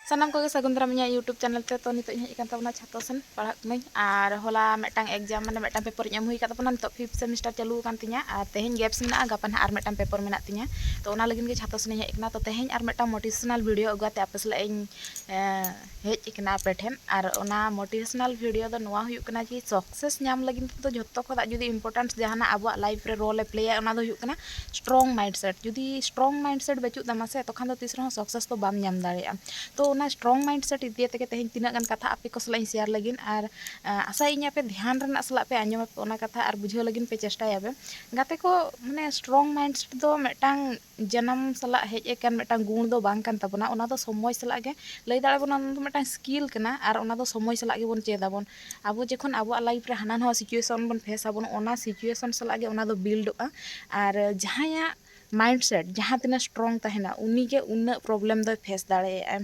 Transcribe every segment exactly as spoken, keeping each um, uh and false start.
ᱥᱟᱱᱟᱢ ᱠᱚᱜᱮ ᱥᱟᱹᱜᱩᱱ ᱫᱟᱨᱟᱢ ᱤᱧᱟᱹᱜ YouTube channel ᱛᱮ᱾ ᱛᱚ, ᱱᱤᱛᱚᱜ ᱤᱧ ᱦᱮᱡ ᱟᱠᱟᱱ ᱛᱟᱵᱚᱱᱟ ᱪᱷᱟᱛᱚᱥ ᱥᱮᱱ ᱯᱟᱲᱦᱟᱜ ᱠᱟᱹᱱᱟᱹᱧ, ᱟᱨ ᱦᱚᱞᱟ ᱢᱤᱫᱴᱟᱝ exam, ᱢᱟᱱᱮ ᱢᱤᱫᱴᱟᱝ paper ᱤᱧ ᱮᱢ ᱦᱩᱭ ᱟᱠᱟᱫ ᱛᱟᱵᱚᱱᱟ᱾ ᱱᱤᱛᱚᱜ fifth semester ᱪᱟᱹᱞᱩ ᱟᱠᱟᱱ ᱛᱤᱧᱟ, ᱟᱨ ᱛᱮᱦᱮᱧ gaps ᱢᱮᱱᱟᱜᱼᱟ, ᱜᱟᱯᱟ ᱱᱟᱦᱟᱜ ᱟᱨ ᱢᱤᱫᱴᱟᱝ paper ᱢᱮᱱᱟᱜ ᱛᱤᱧᱟ᱾ ᱛᱚ, ᱚᱱᱟ ᱞᱟᱹᱜᱤᱫ ᱜᱮ ᱪᱷᱟᱛᱚᱥ ᱥᱮᱱ ᱤᱧ ᱦᱮᱡ ᱟᱠᱟᱱᱟ᱾ ᱛᱚ, ᱛᱮᱦᱮᱧ ᱟᱨ ᱢᱤᱫᱴᱟᱝ motivational video ᱟᱹᱜᱩ ᱠᱟᱛᱮ ᱟᱯᱮ ᱥᱟᱞᱟᱜ ᱤᱧ, ᱮᱸ, ᱦᱮᱡ ᱟᱠᱟᱱᱟ ᱟᱯᱮ ᱴᱷᱮᱱ᱾ ᱟᱨ ᱚᱱᱟ motivational video ᱫᱚ ᱱᱚᱣᱟ ᱦᱩᱭᱩᱜ ᱠᱟᱱᱟ ᱡᱮ, success ᱧᱟᱢ ᱞᱟᱹᱜᱤᱫ ᱛᱮᱫᱚ ᱡᱷᱚᱛᱚ ᱠᱷᱚᱱᱟᱜ ᱡᱩᱫᱤ importance ᱡᱟᱦᱟᱱᱟᱜ ᱟᱵᱚᱣᱟᱜ life ᱨᱮ role ᱮ ᱯᱞᱮᱭᱟ, ᱚᱱᱟ ᱫᱚ ᱦᱩᱭᱩᱜ ᱠᱟᱱᱟ strong mindset᱾ ᱡᱩᱫᱤ strong mindset ᱵᱟᱹᱪᱩᱜ ᱛᱟᱢᱟ ᱥᱮ, ᱛᱚᱠᱷᱟᱱ ᱫᱚ ᱛᱤᱥ ᱨᱮᱦᱚᱸ success ᱫᱚ ᱵᱟᱢ ᱧᱟᱢ ᱫᱟᱲᱮᱭᱟᱜᱼᱟ᱾ ᱛᱚ, ᱚᱱᱟ strong mindset ᱤᱫᱤ ᱠᱟᱛᱮ ᱜᱮ ᱛᱮᱦᱮᱧ ᱛᱤᱱᱟᱹᱜ ᱜᱟᱱ ᱠᱟᱛᱷᱟ ᱟᱯᱮ ᱠᱚ ᱥᱟᱞᱟᱜ ᱤᱧ share ᱞᱟᱹᱜᱤᱫ, ᱟᱨ, ᱟᱸ, ᱟᱥᱟᱭᱟᱹᱧ ᱟᱯᱮ ᱫᱷᱮᱭᱟᱱ ᱨᱮᱱᱟᱜ ᱥᱟᱞᱟᱜ ᱯᱮ ᱟᱸᱡᱚᱢᱟ ᱚᱱᱟ ᱠᱟᱛᱷᱟ, ᱟᱨ ᱵᱩᱡᱷᱟᱹᱣ ᱞᱟᱹᱜᱤᱫ ᱯᱮ ᱪᱮᱥᱴᱟᱭᱟᱯᱮ᱾ ᱜᱟᱛᱮ ᱠᱚ, ᱢᱟᱱᱮ, strong mindset ᱫᱚ ᱢᱤᱫᱴᱟᱝ ᱡᱟᱱᱟᱢ ᱥᱟᱞᱟᱜ ᱦᱮᱡ ᱟᱠᱟᱱ ᱢᱤᱫᱴᱟᱝ ᱜᱩᱱ ᱫᱚ ᱵᱟᱝ ᱠᱟᱱ ᱛᱟᱵᱚᱱᱟ, ᱚᱱᱟ ᱫᱚ ᱥᱚᱢᱚᱭ ᱥᱟᱞᱟᱜ ᱜᱮ, ᱞᱟᱹᱭ ᱫᱟᱲᱮᱭᱟᱜ ᱵᱚᱱ, ᱚᱱᱟ ᱫᱚ ᱢᱤᱫᱴᱟᱝ skill ᱠᱟᱱᱟ, ᱟᱨ ᱚᱱᱟ ᱫᱚ ᱥᱚᱢᱚᱭ ᱥᱟᱞᱟᱜ ᱜᱮᱵᱚᱱ ᱪᱮᱫ ᱟᱵᱚᱱ᱾ ᱟᱵᱚ ᱡᱚᱠᱷᱚᱱ ᱟᱵᱚᱣᱟᱜ life ᱨᱮ ᱦᱟᱱᱟ ᱱᱟᱣᱟ situation ᱵᱚᱱ face ᱟᱵᱚᱱ, ᱚᱱᱟ situation ᱥᱟᱞᱟᱜ ᱜᱮ ᱚᱱᱟ ᱫᱚ build ᱚᱜᱼᱟ᱾ ᱟᱨ ᱡᱟᱦᱟᱸᱭᱟᱜ mindset ᱡᱟᱦᱟᱸ ᱛᱤᱱᱟᱹᱜ strong ᱛᱟᱦᱮᱱᱟ, ᱩᱱᱤ ᱜᱮ ᱩᱱᱟᱹᱜ problem ᱫᱚᱭ face ᱫᱟᱲᱮᱭᱟᱜᱼᱟ᱾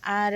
ᱟᱨ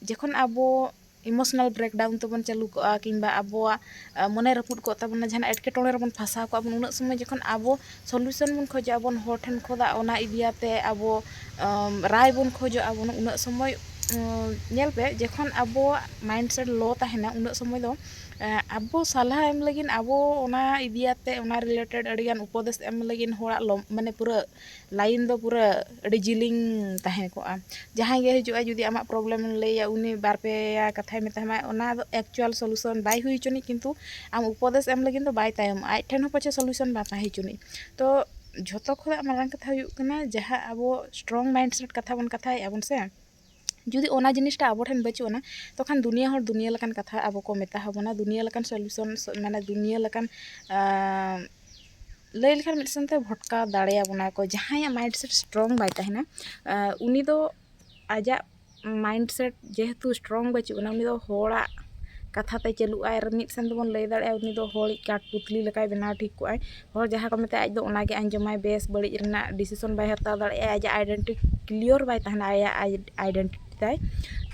ᱡᱚᱠᱷᱚᱱ ᱟᱵᱚ emotional breakdown ᱛᱮᱵᱚᱱ ᱪᱟᱹᱞᱩ ᱠᱚᱜᱼᱟ, ᱠᱤᱝᱵᱟ ᱟᱵᱚᱣᱟᱜ, ᱟ, ᱢᱚᱱᱮ ᱨᱟᱹᱯᱩᱫ ᱠᱚᱜ ᱛᱟᱵᱚᱱᱟ, ᱡᱟᱦᱟᱱᱟᱜ ᱮᱴᱠᱮᱴᱚᱬᱮ ᱨᱮᱵᱚᱱ ᱯᱷᱟᱸᱥᱟᱣ ᱠᱚᱜᱼᱟ ᱵᱚᱱ, ᱩᱱᱟᱹᱜ ᱥᱚᱢᱚᱭ ᱡᱚᱠᱷᱚᱱ ᱟᱵᱚ solution ᱵᱚᱱ ᱠᱷᱚᱡᱚᱜᱼᱟ ᱵᱚᱱ, ᱦᱚᱲ ᱴᱷᱮᱱ ᱠᱷᱚᱱᱟᱜ ᱚᱱᱟ ᱤᱫᱤᱭᱟᱛᱮ ᱟᱵᱚ, ᱟᱢ, ᱨᱟᱭ ᱵᱚᱱ ᱠᱷᱚᱡᱚᱜᱼᱟ ᱵᱚᱱ, ᱩᱱᱟᱹᱜ ᱥᱚᱢᱚᱭ, ᱩᱸ, ᱧᱮᱞ ᱯᱮ, ᱡᱚᱠᱷᱚᱱ ᱟᱵᱚᱣᱟᱜ mindset low ᱛᱟᱦᱮᱱᱟ, ᱩᱱᱟᱹᱜ ᱥᱚᱢᱚᱭ ᱫᱚ, ᱮᱸ, ᱟᱵᱚ ᱥᱟᱞᱦᱟ ᱮᱢ ᱞᱟᱹᱜᱤᱫ, ᱟᱵᱚ ᱚᱱᱟ ᱤᱫᱤᱭᱟᱛᱮ, ᱚᱱᱟ related ᱟᱹᱰᱤᱜᱟᱱ ᱩᱯᱚᱫᱮᱥ ᱮᱢ ᱞᱟᱹᱜᱤᱫ ᱦᱚᱲᱟᱜ ᱞᱚ-, ᱢᱟᱱᱮ, ᱯᱩᱨᱟᱹ line ᱫᱚ ᱯᱩᱨᱟᱹ ᱟᱹᱰᱤ ᱡᱤᱞᱤᱧ ᱛᱟᱦᱮᱸ ᱠᱚᱜᱼᱟ᱾ ᱡᱟᱦᱟᱸᱭ ᱜᱮ ᱦᱤᱡᱩᱜᱼᱟ, ᱡᱩᱫᱤ ᱟᱢᱟᱜ problem ᱮᱢ ᱞᱟᱹᱭᱟ, ᱩᱱᱤ ᱵᱟᱨ ᱯᱮᱭᱟ ᱠᱟᱛᱷᱟᱭ ᱢᱮᱛᱟᱢᱟ, ᱚᱱᱟ ᱫᱚ actual solution ᱵᱟᱭ ᱦᱩᱭ ᱦᱚᱪᱚᱱᱤᱡ, ᱠᱤᱱᱛᱩ ᱟᱢ ᱩᱯᱚᱫᱮᱥ ᱮᱢ ᱞᱟᱹᱜᱤᱫ ᱫᱚ ᱵᱟᱭ ᱛᱟᱭᱚᱢᱚᱜᱼᱟ, ᱟᱡ ᱴᱷᱮᱱ ᱦᱚᱸ ᱯᱟᱪᱷᱮ solution ᱵᱟᱝ ᱛᱟᱦᱮᱸ ᱦᱚᱪᱚᱱᱤᱡ᱾ ᱛᱚ, ᱡᱷᱚᱛᱚ ᱠᱷᱚᱱᱟᱜ ᱢᱟᱨᱟᱝ ᱠᱟᱛᱷᱟ ᱦᱩᱭᱩᱜ ᱠᱟᱱᱟ, ᱡᱟᱦᱟᱸ ᱟᱵᱚ strong mindset ᱠᱟᱛᱷᱟ ᱵᱚᱱ ᱠᱟᱛᱷᱟᱭᱮᱫᱼᱟ ᱵᱚᱱ ᱥᱮ, ᱡᱩᱫᱤ ᱚᱱᱟ ᱡᱤᱱᱤᱥᱴᱟ ᱟᱵᱚ ᱴᱷᱮᱱ ᱵᱟᱹᱪᱩᱜ ᱟᱱᱟ, ᱛᱚᱠᱷᱟᱱ ᱫᱩᱱᱤᱭᱟᱹ ᱦᱚᱲ ᱫᱩᱱᱤᱭᱟᱹ ᱞᱮᱠᱟᱱ ᱠᱟᱛᱷᱟ ᱟᱵᱚ ᱠᱚ ᱢᱮᱛᱟ ᱟᱵᱚᱱᱟ, ᱫᱩᱱᱤᱭᱟᱹ ᱞᱮᱠᱟᱱ solution, ᱢᱟᱱᱮ, ᱫᱩᱱᱤᱭᱟᱹ ᱞᱮᱠᱟᱱ, ᱟᱸ, ᱞᱟᱹᱭ ᱞᱮᱠᱷᱟᱱ ᱢᱤᱫ ᱥᱮᱱᱛᱮ ᱵᱷᱚᱴᱠᱟᱣ ᱫᱟᱲᱮᱭᱟᱵᱚᱱᱟ ᱠᱚ᱾ ᱡᱟᱦᱟᱸᱭᱟᱜ mindset strong ᱵᱟᱭ ᱛᱟᱦᱮᱱᱟ, ᱟᱸ, ᱩᱱᱤ ᱫᱚ ᱟᱡᱟᱜ mindset ᱡᱮᱦᱮᱛᱩ strong ᱵᱟᱹᱪᱩᱜ ᱟᱱᱟ, ᱩᱱᱤ ᱫᱚ ᱦᱚᱲᱟᱜ ᱠᱟᱛᱷᱟ ᱛᱮ ᱪᱟᱹᱞᱩᱜᱼᱟᱭ, ᱟᱨ ᱢᱤᱫ ᱥᱮᱱ ᱛᱮᱵᱚᱱ ᱞᱟᱹᱭ ᱫᱟᱲᱮᱭᱟᱜᱼᱟ, ᱩᱱᱤ ᱫᱚ ᱦᱚᱲᱤᱡ ᱠᱟᱴᱯᱩᱛᱞᱤ ᱞᱮᱠᱟᱭ ᱵᱮᱱᱟᱣ ᱴᱷᱤᱠ ᱠᱚᱜᱼᱟᱭ᱾ ᱦᱚᱲ ᱡᱟᱦᱟᱸ ᱠᱚ ᱢᱮᱛᱟᱭᱟ, ᱟᱡ ᱫᱚ ᱚᱱᱟ ᱜᱮ ᱟᱸᱡᱚᱢᱟᱭ, ᱵᱮᱥ ᱵᱟᱹᱲᱤᱡ ᱨᱮᱱᱟᱜ decision ᱵᱟᱭ ᱦᱟᱛᱟᱣ ᱫᱟᱲᱮᱭᱟᱜᱼᱟ, ᱟᱡᱟᱜ identity clear ᱵᱟᱭ ᱛᱟᱦᱮᱱᱟ, ᱟᱭᱟᱜ identity ᱛᱟᱭ᱾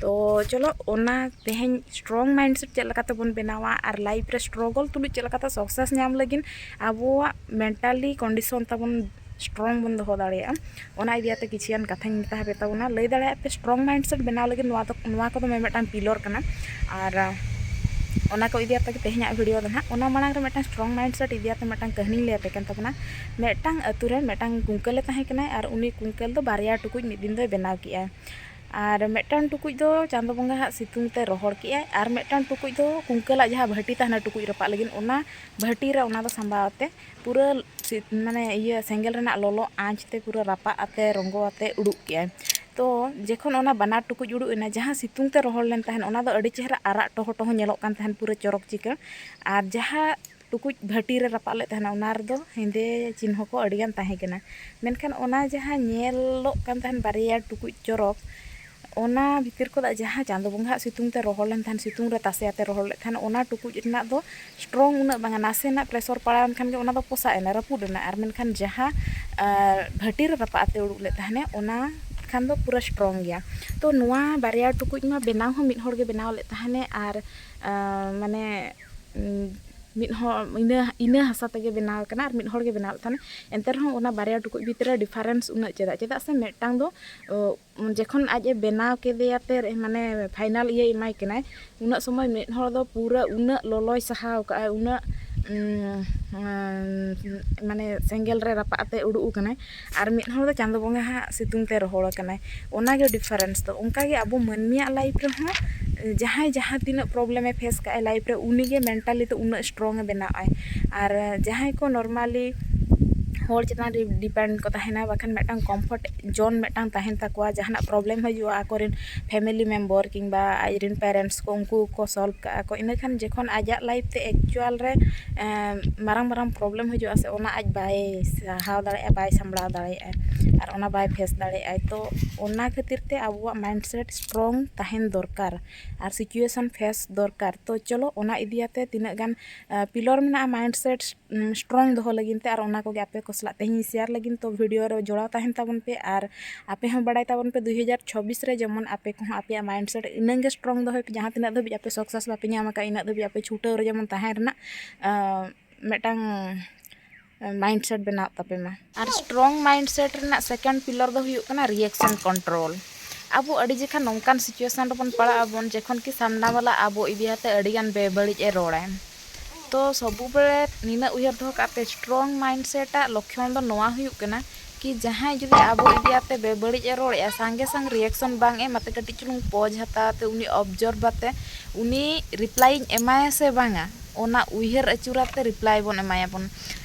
ᱛᱚ ᱪᱚᱞᱚ, ᱚᱱᱟ ᱛᱮᱦᱮᱧ strong mindset ᱪᱮᱫ ᱞᱮᱠᱟ ᱛᱮᱵᱚᱱ ᱵᱮᱱᱟᱣᱟ, ᱟᱨ life ᱨᱮ struggle ᱛᱩᱞᱩᱡ ᱪᱮᱫ ᱞᱮᱠᱟᱛᱮ success ᱧᱟᱢ ᱞᱟᱹᱜᱤᱫ ᱟᱵᱚᱣᱟᱜ mentally condition ᱛᱟᱵᱚᱱ ᱥᱴᱨᱚᱝ ᱵᱚᱱ ᱫᱚᱦᱚ ᱫᱟᱲᱮᱭᱟᱜᱼᱟ᱾ ᱚᱱᱟ ᱤᱫᱤ ᱠᱟᱛᱮ ᱠᱤᱪᱷᱩᱜᱟᱱ ᱠᱟᱛᱷᱟᱧ ᱢᱮᱛᱟ ᱯᱮ ᱛᱟᱵᱚᱱᱟ, ᱞᱟᱹᱭ ᱫᱟᱲᱮᱭᱟᱜᱼᱟ ᱯᱮ᱾ ᱥᱴᱨᱚᱝ ᱢᱟᱭᱤᱱᱰᱥᱮᱴ ᱵᱮᱱᱟᱣ ᱞᱟᱹᱜᱤᱫ ᱱᱚᱣᱟ ᱫᱚ, ᱱᱚᱣᱟ ᱠᱚᱫᱚ ᱢᱤᱫᱴᱟᱝ ᱯᱤᱞᱚᱨ ᱠᱟᱱᱟ᱾ ᱟᱨ ᱚᱱᱟ ᱠᱚ ᱤᱫᱤ ᱠᱟᱛᱮ ᱜᱮ ᱛᱮᱦᱮᱧᱟᱜ ᱵᱷᱤᱰᱤᱭᱳ ᱫᱚ ᱱᱟᱦᱟᱜ᱾ ᱚᱱᱟ ᱢᱟᱲᱟᱝ ᱨᱮ ᱢᱤᱫᱴᱟᱝ ᱥᱴᱨᱚᱝ ᱢᱟᱭᱤᱱᱰᱥᱮᱴ ᱤᱫᱤ ᱠᱟᱛᱮ ᱢᱤᱫᱴᱟᱝ ᱠᱟᱹᱦᱱᱤᱧ ᱞᱟᱹᱭ ᱟᱯᱮ ᱠᱟᱱ ᱛᱟᱵᱚᱱᱟ᱾ ᱢᱤᱫᱴᱟᱝ ᱟᱹᱛᱩ ᱨᱮ ᱢᱤᱫᱴᱟᱝ ᱠᱩᱝᱠᱟᱹᱞᱮ ᱛᱟᱦᱮᱸ ᱠᱟᱱᱟᱭ, ᱟᱨ ᱩᱱᱤ ᱠᱩᱝᱠᱟᱹᱞ ᱫᱚ ᱵᱟᱨᱭᱟ ᱴᱩᱠᱩᱡ ᱢᱤᱫ ᱫᱤᱱ ᱫᱚᱭ ᱵᱮᱱᱟᱣ ᱠᱮᱜᱼᱟᱭ᱾ ᱟᱨ ᱢᱤᱫᱴᱟᱝ ᱴᱩᱠᱩᱡ ᱫᱚ ᱪᱟᱸᱫᱚ ᱵᱚᱸᱜᱟ ᱦᱟᱜ ᱥᱤᱛᱩᱝ ᱛᱮ ᱨᱚᱦᱚᱲ ᱠᱮᱜᱼᱟᱭ, ᱟᱨ ᱢᱤᱫᱴᱟᱝ ᱴᱩᱠᱩᱡ ᱫᱚ ᱠᱩᱝᱠᱟᱹᱞᱟᱜ ᱡᱟᱦᱟᱸ ᱵᱷᱟᱹᱴᱤ ᱛᱟᱦᱮᱱᱟ ᱴᱩᱠᱩᱡ ᱨᱟᱯᱟᱜ ᱞᱟᱹᱜᱤᱫ, ᱚᱱᱟ ᱵᱷᱟᱹᱴᱤ ᱨᱮ ᱚᱱᱟ ᱫᱚ ᱥᱟᱸᱵᱟᱣ ᱟᱛᱮ ᱯᱩᱨᱟᱹ ᱥᱤ-, ᱢᱟᱱᱮ ᱤᱭᱟᱹ ᱥᱮᱸᱜᱮᱞ ᱨᱮᱱᱟᱜ ᱞᱚᱞᱚ ᱟᱸᱪ ᱛᱮ ᱯᱩᱨᱟᱹ ᱨᱟᱯᱟᱜ ᱟᱛᱮ ᱨᱚᱸᱜᱚ ᱟᱛᱮ ᱩᱰᱩᱠ ᱠᱮᱜᱼᱟᱭ᱾ ᱛᱚ ᱡᱚᱠᱷᱚᱱ ᱚᱱᱟ ᱵᱟᱱᱟᱨ ᱴᱩᱠᱩᱡ ᱩᱰᱩᱠ ᱮᱱᱟ, ᱡᱟᱦᱟᱸ ᱥᱤᱛᱩᱝ ᱛᱮ ᱨᱚᱦᱚᱲ ᱞᱮᱱ ᱛᱟᱦᱮᱸᱫ, ᱚᱱᱟ ᱫᱚ ᱟᱹᱰᱤ ᱪᱮᱦᱨᱟ ᱟᱨᱟᱜ ᱴᱚᱦᱚ ᱴᱚᱦᱚ ᱧᱮᱞᱚᱜ ᱠᱟᱱ ᱛᱟᱦᱮᱸᱫ, ᱯᱩᱨᱟᱹ ᱪᱚᱨᱚᱠ ᱪᱤᱠᱟᱹᱲ᱾ ᱟᱨ ᱡᱟᱦᱟᱸ ᱴᱩᱠᱩᱡ ᱵᱷᱟᱹᱴᱤ ᱨᱮ ᱨᱟᱯᱟᱜ ᱞᱮᱫ ᱛᱟᱦᱮᱱᱟ, ᱚᱱᱟ ᱨᱮᱫᱚ ᱦᱮᱸᱫᱮ ᱪᱤᱱᱦᱟᱹ ᱠᱚ ᱟᱹᱰᱤᱜᱟᱱ ᱛᱟᱦᱮᱸ ᱠᱟᱱᱟ᱾ ᱢᱮᱱᱠᱷᱟᱱ ᱚᱱᱟ ᱡᱟᱦᱟᱸ ᱧᱮᱞᱚᱜ ᱠᱟᱱ ᱛᱟᱦᱮᱱ ᱵᱟᱨᱭᱟ ᱴᱩᱠᱩᱡ ᱪᱚᱨᱚᱠ, ᱚᱱᱟ ᱵᱷᱤᱛᱤᱨ ᱠᱷᱚᱱᱟᱜ ᱡᱟᱦᱟᱸ ᱪᱟᱸᱫᱚ ᱵᱚᱸᱜᱟᱣᱟᱜ ᱥᱤᱛᱩᱝ ᱛᱮ ᱨᱚᱦᱚᱲ ᱞᱮᱱ ᱛᱟᱦᱮᱱ, ᱥᱤᱛᱩᱝ ᱨᱮ ᱛᱟᱥᱮ ᱟᱛᱮ ᱨᱚᱦᱚᱲ ᱞᱮᱫ ᱛᱟᱦᱮᱱ, ᱚᱱᱟ ᱴᱩᱠᱩᱡ ᱨᱮᱱᱟᱜ ᱫᱚ ᱥᱴᱨᱚᱝ ᱩᱱᱟᱹᱜ ᱵᱟᱝᱟ, ᱱᱟᱥᱮᱱᱟᱜ ᱯᱨᱮᱥᱚᱨ ᱯᱟᱲᱟᱣ ᱮᱱ ᱠᱷᱟᱱ ᱜᱮ ᱚᱱᱟ ᱫᱚ ᱯᱚᱥᱟᱜ ᱮᱱᱟ, ᱨᱟᱹᱯᱩᱫ ᱮᱱᱟ᱾ ᱟᱨ ᱢᱮᱱᱠᱷᱟᱱ ᱡᱟᱦᱟᱸ, ᱟᱨ, ᱵᱷᱟᱹᱴᱤ ᱨᱮ ᱨᱟᱯᱟᱜ ᱟᱛᱮ ᱩᱰᱩᱠ ᱞᱮᱫ ᱛᱟᱦᱮᱱᱮ, ᱚᱱᱟ ᱠᱷᱟᱱ ᱫᱚ ᱯᱩᱨᱟᱹ ᱥᱴᱨᱚᱝ ᱜᱮᱭᱟ᱾ ᱛᱚ ᱱᱚᱣᱟ ᱵᱟᱨᱭᱟ ᱴᱩᱠᱩᱡ ᱢᱟ ᱵᱮᱱᱟᱣ ᱦᱚᱸ ᱢᱤᱫ ᱦᱚᱲ ᱜᱮ ᱵᱮᱱᱟᱣ ᱞᱮᱫ ᱛᱟᱦᱮᱱᱮ, ᱟᱨ, ᱟᱨ, ᱢᱟᱱᱮ, ᱩᱸ, ᱢᱤᱫ ᱦᱚᱲ ᱤᱱᱟᱹ, ᱤᱱᱟᱹ ᱦᱟᱥᱟ ᱛᱮᱜᱮ ᱵᱮᱱᱟᱣ ᱠᱟᱱᱟ, ᱟᱨ ᱢᱤᱫ ᱦᱚᱲ ᱜᱮ ᱵᱮᱱᱟᱣ ᱞᱮᱫ ᱛᱟᱦᱮᱱᱟ᱾ ᱮᱱᱛᱮ ᱨᱮᱦᱚᱸ ᱚᱱᱟ ᱵᱟᱨᱭᱟ ᱴᱩᱠᱩᱡ ᱵᱷᱤᱛᱨᱤ ᱨᱮ ᱰᱤᱯᱷᱟᱨᱮᱱᱥ ᱩᱱᱟᱹᱜ ᱪᱮᱫᱟᱜ? ᱪᱮᱫᱟᱜ ᱥᱮ ᱢᱤᱫᱴᱟᱝ ᱫᱚ, ᱚ, ᱡᱚᱠᱷᱚᱱ ᱟᱡ ᱮ ᱵᱮᱱᱟᱣ ᱠᱮᱫᱮᱭᱟ ᱛᱮ, ᱢᱟᱱᱮ ᱯᱷᱟᱭᱱᱟᱞ ᱤᱭᱟᱹ ᱮᱢᱟᱭ ᱠᱟᱱᱟᱭ, ᱩᱱᱟᱹᱜ ᱥᱚᱢᱚᱭ ᱢᱤᱫ ᱦᱚᱲ ᱫᱚ ᱯᱩᱨᱟᱹ ᱩᱱᱟᱹᱜ ᱞᱚᱞᱚᱭ ᱥᱟᱦᱟᱣ ᱠᱟᱜᱼᱟᱭ, ᱩᱱᱟᱹᱜ, ᱩᱸ, ᱩᱸ, ᱢᱟᱱᱮ ᱥᱮᱸᱜᱮᱞ ᱨᱮ ᱨᱟᱯᱟᱜ ᱟᱛᱮ ᱩᱰᱩᱠ ᱟᱠᱟᱱᱟᱭ, ᱟᱨ ᱢᱤᱫ ᱦᱚᱲ ᱫᱚ ᱪᱟᱸᱫᱚ ᱵᱚᱸᱜᱟ ᱦᱟᱸᱜ ᱥᱤᱛᱩᱝ ᱛᱮ ᱨᱚᱦᱚᱲ ᱟᱠᱟᱱᱟᱭ᱾ ᱚᱱᱟᱜᱮ ᱰᱤᱯᱷᱟᱨᱮᱱᱥ ᱫᱚ᱾ ᱚᱱᱠᱟᱜᱮ ᱟᱵᱚ ᱢᱟᱹᱱᱢᱤᱭᱟᱜ ᱞᱟᱭᱤᱯᱷ ᱨᱮᱦᱚᱸ ᱡᱟᱦᱟᱸᱭ ᱡᱟᱦᱟᱸ ᱛᱤᱱᱟᱹᱜ ᱯᱨᱚᱵᱞᱮᱢᱮ ᱯᱷᱮᱥ ᱠᱟᱜᱼᱟᱭ ᱞᱟᱭᱤᱯᱷ ᱨᱮ, ᱩᱱᱤᱜᱮ ᱢᱮᱱᱴᱟᱞᱤ ᱛᱮ ᱩᱱᱟᱹᱜ ᱥᱴᱨᱚᱝ ᱮ ᱵᱮᱱᱟᱣ ᱟᱭ᱾ ᱟᱨ ᱡᱟᱦᱟᱸᱭ ᱠᱚ ᱱᱚᱨᱢᱟᱞᱤ ᱦᱚᱲ ᱪᱮᱛᱟᱱ ᱨᱮ ᱰᱤᱯᱮᱱᱰ ᱠᱚ ᱛᱟᱦᱮᱱᱟ, ᱵᱟᱠᱷᱟᱱ ᱢᱤᱫᱴᱟᱝ ᱠᱚᱢᱯᱷᱚᱨᱴ ᱡᱳᱱ ᱢᱤᱫᱴᱟᱝ ᱛᱟᱦᱮᱱ ᱛᱟᱠᱚᱣᱟ, ᱡᱟᱦᱟᱱᱟᱜ ᱯᱨᱚᱵᱞᱮᱢ ᱦᱤᱡᱩᱜᱼᱟ ᱟᱠᱚᱨᱮᱱ ᱯᱷᱮᱢᱮᱞᱤ ᱢᱮᱢᱵᱚᱨ ᱠᱤᱝᱵᱟ ᱟᱡᱨᱮᱱ ᱯᱮᱨᱮᱱᱴᱥ ᱠᱚ, ᱩᱱᱠᱩ ᱠᱚ ᱥᱚᱞᱵᱷ ᱠᱟᱜᱼᱟ ᱠᱚ, ᱤᱱᱟᱹᱠᱷᱟᱱ ᱡᱚᱠᱷᱚᱱ ᱟᱡᱟᱜ ᱞᱟᱭᱤᱯᱷ ᱛᱮ ᱮᱠᱪᱩᱭᱟᱞ ᱨᱮ, ᱮᱸ, ᱢᱟᱨᱟᱝ ᱢᱟᱨᱟᱝ ᱯᱨᱚᱵᱞᱮᱢ ᱦᱤᱡᱩᱜᱼᱟ ᱥᱮ, ᱚᱱᱟ ᱟᱡ ᱵᱟᱭ ᱥᱟᱦᱟᱣ ᱫᱟᱲᱮᱭᱟᱜᱼᱟ, ᱵᱟᱭ ᱥᱟᱢᱵᱲᱟᱣ ᱫᱟᱲᱮᱭᱟᱜᱼᱟ, ᱟᱨ ᱚᱱᱟ ᱵᱟᱭ ᱯᱷᱮᱥ ᱫᱟᱲᱮᱭᱟᱜᱼᱟ᱾ ᱛᱚ ᱚᱱᱟ ᱠᱷᱟᱹᱛᱤᱨ ᱛᱮ ᱟᱵᱚᱣᱟᱜ ᱢᱟᱭᱤᱱᱰ ᱥᱮᱴ ᱥᱴᱨᱚᱝ ᱛᱟᱦᱮᱱ ᱫᱚᱨᱠᱟᱨ ᱟᱨ ᱥᱤᱪᱩᱭᱮᱥᱚᱱ ᱯᱷᱮᱥ ᱫᱚᱨᱠᱟᱨ᱾ ᱛᱚ ᱪᱚᱞᱚ ᱚᱱᱟ ᱤᱫᱤᱭᱟᱛᱮ ᱛᱤᱱᱟᱹᱜ ᱜᱟᱱ, ᱟᱸ, ᱯᱤᱞᱚᱨ ᱢᱮᱱᱟᱜᱼᱟ ᱢᱟᱭᱤᱱᱰ ᱥᱮᱴ, ᱩᱸ, ᱥᱴᱨᱚᱝ ᱫᱚᱦᱚ ᱞᱟᱹᱜᱤᱫ ᱛᱮ, ᱟᱨ ᱚᱱᱟ ᱠᱚᱜᱮ ᱟᱯᱮ ᱠᱚ ᱥᱟᱞᱟᱜ ᱛᱮᱦᱮᱧ ᱤᱧ ᱥᱮᱭᱟᱨ ᱞᱟᱹᱜᱤᱫ᱾ ᱛᱚ ᱵᱷᱤᱰᱤᱭᱳ ᱨᱮ ᱡᱚᱲᱟᱣ ᱛᱟᱦᱮᱱ ᱛᱟᱵᱚᱱ ᱯᱮ, ᱟᱨ ᱟᱯᱮ ᱦᱚᱸ ᱵᱟᱲᱟᱭ ᱛᱟᱵᱚᱱ ᱯᱮ ᱫᱩ ᱦᱟᱡᱟᱨ ᱪᱷᱚᱵᱵᱤᱥ ᱨᱮ ᱡᱮᱢᱚᱱ ᱟᱯᱮ ᱠᱚᱦᱚᱸ ᱟᱯᱮᱭᱟᱜ ᱢᱟᱭᱤᱱᱰ ᱥᱮᱴ ᱤᱱᱟᱹᱝ ᱜᱮ ᱥᱴᱨᱚᱝ ᱫᱚᱦᱚᱭ ᱯᱮ, ᱡᱟᱦᱟᱸ ᱛᱤᱱᱟᱹᱜ ᱫᱷᱟᱹᱵᱤᱡ ᱟᱯᱮ ᱥᱟᱠᱥᱮᱥ ᱵᱟᱯᱮ ᱧᱟᱢ ᱟᱠᱟᱫ, ᱤᱱᱟᱹᱜ ᱫᱷᱟᱹᱵᱤᱡ ᱟᱯᱮ ᱪᱷᱩᱴᱟᱹᱣ ᱨᱮ ᱡᱮᱢᱚᱱ ᱛᱟᱦᱮᱱ ᱨᱮᱱᱟᱜ, ᱟᱸ, ᱢᱤᱫᱴᱟᱝ mindset ᱵᱮᱱᱟᱣ ᱛᱟᱯᱮ ᱢᱟ᱾ ᱟᱨ strong mindset ᱨᱮᱱᱟᱜ second pillar ᱫᱚ ᱦᱩᱭᱩᱜ ᱠᱟᱱᱟ reaction control᱾ ᱟᱵᱚ ᱟᱹᱰᱤ ᱡᱚᱠᱷᱟ ᱱᱚᱝᱠᱟᱱ situation ᱨᱮᱵᱚᱱ ᱯᱟᱲᱟᱜ ᱟᱵᱚᱱ, ᱡᱚᱠᱷᱚᱱ ᱠᱤ ᱥᱟᱢᱱᱟ ᱵᱟᱞᱟ ᱟᱵᱚ ᱤᱫᱤ ᱠᱟᱛᱮ ᱟᱹᱰᱤᱜᱟᱱ ᱵᱮᱵᱟᱹᱲᱤᱡ ᱮ ᱨᱚᱲᱟᱭ᱾ ᱛᱚ ᱥᱚᱵᱩ ᱵᱮᱲᱮ ᱱᱤᱱᱟᱹᱜ ᱩᱭᱦᱟᱹᱨ ᱫᱚᱦᱚ ᱠᱟᱜ ᱯᱮ, strong mindset ᱟᱜ ᱞᱚᱠᱠᱷᱚᱱ ᱫᱚ ᱱᱚᱣᱟ ᱦᱩᱭᱩᱜ ᱠᱟᱱᱟ ᱠᱤ ᱡᱟᱦᱟᱸᱭ ᱡᱩᱫᱤ ᱟᱵᱚ ᱤᱫᱤ ᱠᱟᱛᱮ ᱵᱮᱵᱟᱹᱲᱤᱡ ᱮ ᱨᱚᱲᱮᱜᱼᱟ, ᱥᱟᱸᱜᱮ ᱥᱟᱝ reaction ᱵᱟᱝ ᱮᱢ ᱟᱛᱮ ᱠᱟᱹᱴᱤᱡ ᱪᱩᱞᱩᱝ pause ᱦᱟᱛᱟᱣ ᱟᱛᱮ ᱩᱱᱤ observe ᱟᱛᱮ ᱩᱱᱤ reply ᱤᱧ ᱮᱢᱟᱭᱟ ᱥᱮ ᱵᱟᱝᱟ, ᱚᱱᱟ ᱩᱭᱦᱟᱹᱨ ᱟᱹᱪᱩᱨ ᱟᱛᱮ reply ᱵᱚᱱ ᱮᱢᱟᱭᱟᱵᱚᱱ᱾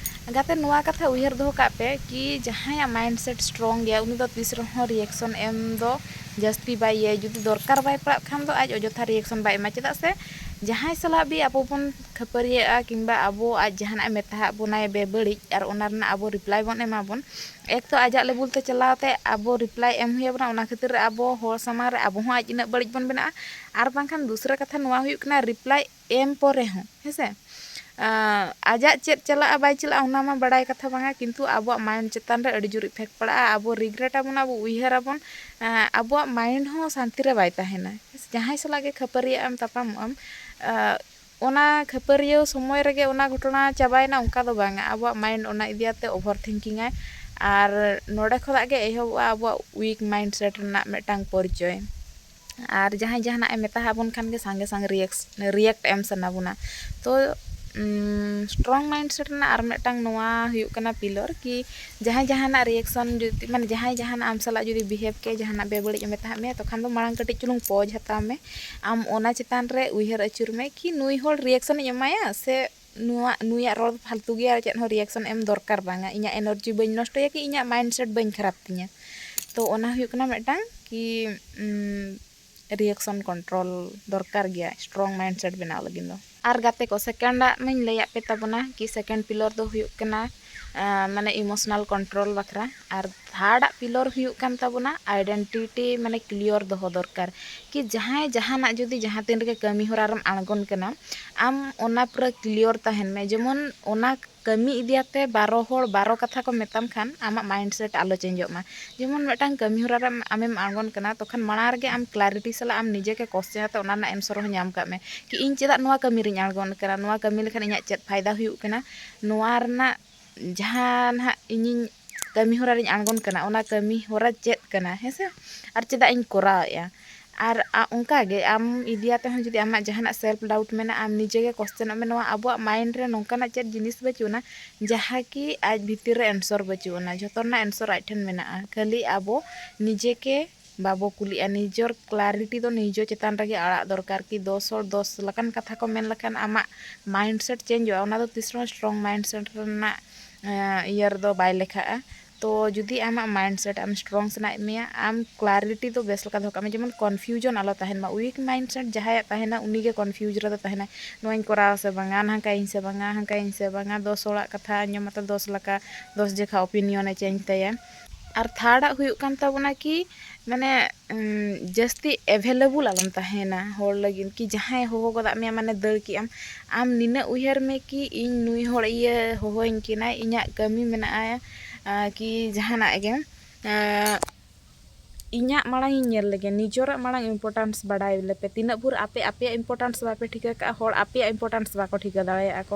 ᱜᱟᱛᱮ, ᱱᱚᱣᱟ ᱠᱟᱛᱷᱟ ᱩᱭᱦᱟᱹᱨ ᱫᱚᱦᱚ ᱠᱟᱜ ᱯᱮ ᱠᱤ ᱡᱟᱦᱟᱸᱭᱟᱜ mindset strong ᱜᱮᱭᱟ, ᱩᱱᱤ ᱫᱚ ᱛᱤᱥ ᱨᱮᱦᱚᱸ reaction ᱮᱢ ᱫᱚ ᱡᱟᱹᱥᱛᱤ ᱵᱟᱭ ᱤᱭᱟᱹᱭᱟ᱾ ᱡᱩᱫᱤ ᱫᱚᱨᱠᱟᱨ ᱵᱟᱭ ᱯᱟᱲᱟᱜ ᱠᱷᱟᱱ ᱫᱚ ᱟᱡ ᱚᱡᱚᱛᱷᱟ reaction ᱵᱟᱭ ᱮᱢᱟ᱾ ᱪᱮᱫᱟᱜ ᱥᱮ ᱡᱟᱦᱟᱸᱭ ᱥᱟᱞᱟᱜ ᱵᱤ ᱟᱵᱚ ᱵᱚᱱ ᱠᱷᱟᱹᱯᱟᱹᱨᱤᱭᱟᱹᱜᱼᱟ ᱠᱤᱝᱵᱟ ᱟᱵᱚ ᱟᱡ ᱡᱟᱦᱟᱱᱟᱜ ᱮ ᱢᱮᱛᱟᱦᱟᱜ ᱵᱚᱱᱟᱭ ᱵᱮᱵᱟᱹᱲᱤᱡ ᱟᱨ ᱚᱱᱟ ᱨᱮᱱᱟᱜ ᱟᱵᱚ reply ᱵᱚᱱ ᱮᱢᱟ ᱵᱚᱱ, ᱮᱠ ᱛᱚ ᱟᱡᱟᱜ level ᱛᱮ ᱪᱟᱞᱟᱣ ᱛᱮ ᱟᱵᱚ reply ᱮᱢ ᱦᱩᱭ ᱟᱵᱚᱱᱟ, ᱚᱱᱟ ᱠᱷᱟᱹᱛᱤᱨ ᱨᱮ ᱟᱵᱚ ᱦᱚᱲ ᱥᱟᱢᱟᱝ ᱨᱮ ᱟᱵᱚ ᱦᱚᱸ ᱟᱡ ᱤᱱᱟᱹᱜ ᱵᱟᱹᱲᱤᱡ ᱵᱚᱱ ᱵᱮᱱᱟᱜᱼᱟ᱾ ᱟᱨ ᱵᱟᱝᱠᱷᱟᱱ ᱫᱩᱥᱨᱟᱹ ᱠᱟᱛᱷᱟ ᱱᱚᱣᱟ ᱦᱩᱭᱩᱜ ᱠᱟᱱᱟ, reply ᱮᱢ ᱯᱚᱨᱮ ᱦᱚᱸ, ᱦᱮᱸᱥᱮ? ᱟᱸ, ᱟᱡᱟᱜ ᱪᱮᱫ ᱪᱟᱞᱟᱜᱼᱟ ᱵᱟᱭ ᱪᱟᱞᱟᱜᱼᱟ ᱚᱱᱟ ᱢᱟ ᱵᱟᱲᱟᱭ ᱠᱟᱛᱷᱟ ᱵᱟᱝᱟ, ᱠᱤᱱᱛᱩ ᱟᱵᱚᱣᱟᱜ mind ᱪᱮᱛᱟᱱ ᱨᱮ ᱟᱹᱰᱤ ᱡᱳᱨ effect ᱯᱟᱲᱟᱜᱼᱟ᱾ ᱟᱵᱚ regret ᱟᱵᱚᱱ, ᱟᱵᱚ ᱩᱭᱦᱟᱹᱨ ᱟᱵᱚᱱ, ᱟᱸ, ᱟᱵᱚᱣᱟᱜ mind ᱦᱚᱸ ᱥᱟᱱᱛᱤ ᱨᱮ ᱵᱟᱭ ᱛᱟᱦᱮᱱᱟ᱾ ᱡᱟᱦᱟᱸᱭ ᱥᱟᱞᱟᱜ ᱜᱮ ᱠᱷᱟᱹᱯᱟᱹᱨᱤᱭᱟᱜ ᱟᱢ, ᱛᱟᱯᱟᱢᱚᱜ ᱟᱢ, ᱟᱸ, ᱚᱱᱟ ᱠᱷᱟᱹᱯᱟᱹᱨᱤᱭᱟᱹᱣ ᱥᱚᱢᱚᱭ ᱨᱮᱜᱮ ᱚᱱᱟ ᱜᱷᱚᱴᱚᱱᱟ ᱪᱟᱵᱟᱭᱮᱱᱟ, ᱚᱱᱠᱟ ᱫᱚ ᱵᱟᱝᱟ᱾ ᱟᱵᱚᱣᱟᱜ mind ᱚᱱᱟ ᱤᱫᱤ ᱟᱛᱮ over thinking ᱟᱭ, ᱟᱨ ᱱᱚᱰᱮ ᱠᱷᱚᱱᱟᱜ ᱜᱮ ᱮᱦᱚᱵᱚᱜᱼᱟ ᱟᱵᱚᱣᱟᱜ weak mindset ᱨᱮᱱᱟᱜ ᱢᱤᱫᱴᱟᱝ ᱯᱚᱨᱤᱪᱚᱭ᱾ ᱟᱨ ᱡᱟᱦᱟᱸᱭ ᱡᱟᱦᱟᱱᱟᱜ ᱮ ᱢᱮᱛᱟ ᱟᱵᱚᱱ ᱠᱷᱟᱱ ᱜᱮ ᱥᱟᱸᱜᱮ ᱥᱟᱝ react, react ᱮᱢ ᱥᱟᱱᱟ ᱵᱚᱱᱟ᱾ ᱛᱚ, ᱩᱢ, strong mindset ᱨᱮᱱᱟᱜ ᱟᱨ ᱢᱤᱫᱴᱟᱝ ᱱᱚᱣᱟ ᱦᱩᱭᱩᱜ ᱠᱟᱱᱟ pillar ᱠᱤ ᱡᱟᱦᱟᱸᱭ ᱡᱟᱦᱟᱱᱟᱜ reaction ᱡᱩᱫᱤ, ᱢᱟᱱᱮ, ᱡᱟᱦᱟᱸᱭ ᱡᱟᱦᱟᱱᱟᱜ ᱟᱢ ᱥᱟᱞᱟᱜ ᱡᱩᱫᱤ behave ᱠᱮ, ᱡᱟᱦᱟᱱᱟᱜ ᱵᱮᱵᱟᱹᱲᱤᱡ ᱮ ᱢᱮᱛᱟᱜ ᱢᱮᱭᱟ, ᱛᱚᱠᱷᱟᱱ ᱫᱚ ᱢᱟᱲᱟᱝ ᱠᱟᱹᱴᱤᱡ ᱪᱩᱞᱩᱝ pause ᱦᱟᱛᱟᱣ ᱢᱮ᱾ ᱟᱢ ᱚᱱᱟ ᱪᱮᱛᱟᱱ ᱨᱮ ᱩᱭᱦᱟᱹᱨ ᱟᱹᱪᱩᱨ ᱢᱮ ᱠᱤ ᱱᱩᱭ ᱦᱚᱲ reaction ᱤᱧ ᱮᱢᱟᱭᱟ ᱥᱮ ᱱᱚᱣᱟ, ᱱᱩᱭᱟᱜ ᱨᱚᱲ ᱯᱷᱟᱞᱛᱩ ᱜᱮᱭᱟ, ᱪᱮᱫ ᱦᱚᱸ reaction ᱮᱢ ᱫᱚᱨᱠᱟᱨ ᱵᱟᱝᱟ, ᱤᱧᱟᱹᱜ energy ᱵᱟᱹᱧ ᱱᱚᱥᱴᱚᱭᱟ ᱠᱤ ᱤᱧᱟᱹᱜ mindset ᱵᱟᱹᱧ ᱠᱷᱟᱨᱟᱯ ᱛᱤᱧᱟᱹ᱾ ᱛᱚ ᱚᱱᱟ ᱦᱩᱭᱩᱜ ᱠᱟᱱᱟ ᱢᱤᱫᱴᱟᱝ ᱠᱤ, ᱩᱢ, reaction control ᱫᱚᱨᱠᱟᱨ ᱜᱮᱭᱟ strong mindset ᱵᱮᱱᱟᱣ ᱞᱟᱹᱜᱤᱫ ᱫᱚ᱾ ᱟᱨ ᱜᱟᱛᱮ ᱠᱚ, second ᱟᱜ ᱢᱟᱧ ᱞᱟᱹᱭᱟᱫ ᱯᱮ ᱛᱟᱵᱚᱱᱟ ᱠᱤ second pillar ᱫᱚ ᱦᱩᱭᱩᱜ ᱠᱟᱱᱟ, ᱟᱸ, ᱢᱟᱱᱮ, emotional control ᱵᱟᱠᱷᱨᱟ᱾ ᱟᱨ third ᱟᱜ pillar ᱦᱩᱭᱩᱜ ᱠᱟᱱ ᱛᱟᱵᱚᱱᱟ identity, ᱢᱟᱱᱮ, clear ᱫᱚᱦᱚ ᱫᱚᱨᱠᱟᱨ᱾ ᱠᱤ ᱡᱟᱦᱟᱸᱭ ᱡᱟᱦᱟᱱᱟᱜ ᱡᱩᱫᱤ ᱡᱟᱦᱟᱸ ᱛᱤᱱ ᱨᱮᱜᱮ ᱠᱟᱹᱢᱤ ᱦᱚᱨᱟ ᱨᱮᱢ ᱟᱬᱜᱚᱱ ᱠᱟᱱᱟ, ᱟᱢ ᱚᱱᱟ ᱯᱩᱨᱟᱹ clear ᱛᱟᱦᱮᱱ ᱢᱮ᱾ ᱡᱮᱢᱚᱱ ᱚᱱᱟ ᱠᱟᱹᱢᱤ ᱤᱫᱤᱭᱟᱛᱮ ᱵᱟᱨᱚ ᱦᱚᱲ ᱵᱟᱨᱚ ᱠᱟᱛᱷᱟ ᱠᱚ ᱢᱮᱛᱟᱢ ᱠᱷᱟᱱ ᱟᱢᱟᱜ mindset ᱟᱞᱚ changeᱚᱜ ᱢᱟ᱾ ᱡᱮᱢᱚᱱ ᱢᱤᱫᱴᱟᱝ ᱠᱟᱹᱢᱤ ᱦᱚᱨᱟ ᱨᱮ ᱟᱢᱮᱢ ᱟᱬᱜᱚᱱ ᱠᱟᱱᱟ, ᱛᱚᱠᱷᱟᱱ ᱢᱟᱲᱟᱝ ᱨᱮᱜᱮ ᱟᱢ clarity ᱥᱟᱞᱟᱜ ᱟᱢ ᱱᱤᱡᱮ ᱜᱮ question ᱟᱛᱮ ᱚᱱᱟ ᱨᱮᱱᱟᱜ answer ᱦᱚᱸ ᱧᱟᱢ ᱠᱟᱜ ᱢᱮ ᱠᱤ ᱤᱧ ᱪᱮᱫᱟᱜ ᱱᱚᱣᱟ ᱠᱟᱹᱢᱤ ᱨᱤᱧ ᱟᱬᱜᱚᱱ ᱠᱟᱱᱟ, ᱱᱚᱣᱟ ᱠᱟᱹᱢᱤ ᱞᱮᱠᱷᱟᱱ ᱤᱧᱟᱹᱜ ᱪᱮᱫ ᱯᱷᱟᱭᱫᱟ ᱦᱩᱭᱩᱜ ᱠᱟᱱᱟ, ᱱᱚᱣᱟ ᱨᱮᱱᱟᱜ ᱡᱟᱦᱟᱸ ᱱᱟᱦᱟᱜ ᱤᱧᱤᱧ ᱠᱟᱹᱢᱤ ᱦᱚᱨᱟ ᱨᱤᱧ ᱟᱬᱜᱚᱱ ᱠᱟᱱᱟ, ᱚᱱᱟ ᱠᱟᱹᱢᱤ ᱦᱚᱨᱟ ᱪᱮᱫ ᱠᱟᱱᱟ, ᱦᱮᱸ ᱥᱮ? ᱟᱨ ᱪᱮᱫᱟᱜ ᱤᱧ ᱠᱚᱨᱟᱣᱮᱫᱼᱟ? ᱟᱨ ᱟ- ᱚᱱᱠᱟ ᱜᱮ ᱟᱢ ᱤᱫᱤ ᱟᱛᱮ ᱦᱚᱸ ᱡᱩᱫᱤ ᱟᱢᱟᱜ ᱡᱟᱦᱟᱱᱟᱜ self doubt ᱢᱮᱱᱟᱜᱼᱟ, ᱟᱢ ᱱᱤᱡᱮ ᱜᱮ question ᱚᱜ ᱢᱮ᱾ ᱱᱚᱣᱟ ᱟᱵᱚᱣᱟᱜ mind ᱨᱮ ᱱᱚᱝᱠᱟᱱᱟᱜ ᱪᱮᱫ ᱡᱤᱱᱤᱥ ᱵᱟᱹᱪᱩᱜ ᱟᱱᱟ ᱡᱟᱦᱟᱸ ᱠᱤ ᱟᱡ ᱵᱷᱤᱛᱤᱨ ᱨᱮ answer ᱵᱟᱹᱪᱩᱜ ᱟᱱᱟ᱾ ᱡᱷᱚᱛᱚ ᱨᱮᱱᱟᱜ answer ᱟᱡ ᱴᱷᱮᱱ ᱢᱮᱱᱟᱜᱼᱟ, ᱠᱷᱟᱹᱞᱤ ᱟᱵᱚ ᱱᱤᱡᱮ ᱜᱮ ᱵᱟᱵᱚ ᱠᱩᱞᱤᱜᱼᱟ᱾ ᱱᱤᱡᱚᱨ clarity ᱫᱚ ᱱᱤᱡᱚ ᱪᱮᱛᱟᱱ ᱨᱮᱜᱮ ᱟᱲᱟᱜ ᱫᱚᱨᱠᱟᱨ᱾ ᱠᱤ ᱫᱚᱥ ᱦᱚᱲ ᱫᱚᱥ ᱞᱮᱠᱟᱱ ᱠᱟᱛᱷᱟ ᱠᱚ ᱢᱮᱱ ᱞᱮᱠᱷᱟᱱ ᱟᱢᱟᱜ mindset change ᱚᱜᱼᱟ᱾ ᱚᱱᱟ ᱫᱚ ᱛᱤᱥ ᱨᱮᱦᱚᱸ strong mindset ᱨᱮᱱᱟᱜ ᱮᱸ, ᱤᱭᱟᱹ ᱨᱮᱫᱚ ᱵᱟᱭ ᱞᱮᱠᱷᱟᱜᱼᱟ᱾ ᱛᱚ ᱡᱩᱫᱤ ᱟᱢᱟᱜ mindset ᱟᱢ strong ᱥᱟᱱᱟᱭᱮᱫ ᱢᱮᱭᱟ, ᱟᱢ clarity ᱫᱚ ᱵᱮᱥ ᱞᱮᱠᱟ ᱫᱚᱦᱚ ᱠᱟᱜ ᱢᱮ, ᱡᱮᱢᱚᱱ confusion ᱟᱞᱚ ᱛᱟᱦᱮᱱ ᱢᱟ᱾ Weak mindset ᱡᱟᱦᱟᱸᱭᱟᱜ ᱛᱟᱦᱮᱱᱟ, ᱩᱱᱤ ᱜᱮ confuse ᱨᱮᱫᱚ ᱛᱟᱦᱮᱱᱟᱭ, ᱱᱚᱣᱟᱧ ᱠᱚᱨᱟᱣᱟ ᱥᱮ ᱵᱟᱝᱟ, ᱱᱚᱝᱠᱟᱭᱟᱹᱧ ᱥᱮ ᱵᱟᱝᱟ, ᱦᱟᱱᱠᱟᱭᱟᱹᱧ ᱥᱮ ᱵᱟᱝᱟ᱾ ᱫᱚᱥ ᱦᱚᱲᱟᱜ ᱠᱟᱛᱷᱟ ᱟᱸᱡᱚᱢ ᱠᱟᱛᱮ ᱫᱚᱥ ᱞᱮᱠᱟ, ᱫᱚᱥ ᱡᱚᱠᱷᱟ opinion ᱮ change ᱛᱟᱭᱟ᱾ ᱟᱨ third ᱟᱜ ᱦᱩᱭᱩᱜ ᱠᱟᱱ ᱛᱟᱵᱚᱱᱟ ᱠᱤ ᱢᱟᱱᱮ ᱩᱸ, ᱡᱟᱹᱥᱛᱤ available ᱟᱞᱚᱢ ᱛᱟᱦᱮᱱᱟ ᱦᱚᱲ ᱞᱟᱹᱜᱤᱫ᱾ ᱠᱤ ᱡᱟᱦᱟᱸᱭ ᱦᱚᱦᱚ ᱜᱚᱫᱟᱜ ᱢᱮᱭᱟ, ᱢᱟᱱᱮ ᱫᱟᱹᱲ ᱠᱮᱜ ᱟᱢ, ᱟᱢ ᱱᱤᱱᱟᱹᱜ ᱩᱭᱦᱟᱹᱨ ᱢᱮ ᱠᱤ ᱤᱧ ᱱᱩᱭ ᱦᱚᱲ ᱤᱭᱟᱹ ᱦᱚᱦᱚᱧ ᱠᱟᱱᱟᱭ, ᱤᱧᱟᱹᱜ ᱠᱟᱹᱢᱤ ᱢᱮᱱᱟᱜᱼᱟ, ᱟᱸ, ᱠᱤ ᱡᱟᱦᱟᱱᱟᱜ ᱜᱮ, ᱟᱸ, ᱤᱧᱟᱹᱜ ᱢᱟᱲᱟᱝ ᱤᱧ ᱧᱮᱞ ᱞᱮᱜᱮ, ᱱᱤᱡᱚᱨᱟᱜ ᱢᱟᱲᱟᱝ importance ᱵᱟᱰᱟᱭ ᱞᱮᱯᱮ᱾ ᱛᱤᱱᱟᱹᱜ ᱵᱷᱳᱨ ᱟᱯᱮ ᱟᱯᱮᱭᱟᱜ importance ᱵᱟᱯᱮ ᱴᱷᱤᱠᱟᱹ ᱠᱟᱜᱼᱟ, ᱦᱚᱲ ᱟᱯᱮᱭᱟᱜ importance ᱵᱟᱠᱚ ᱴᱷᱤᱠᱟᱹ ᱫᱟᱲᱮᱭᱟᱜᱼᱟ ᱠᱚ᱾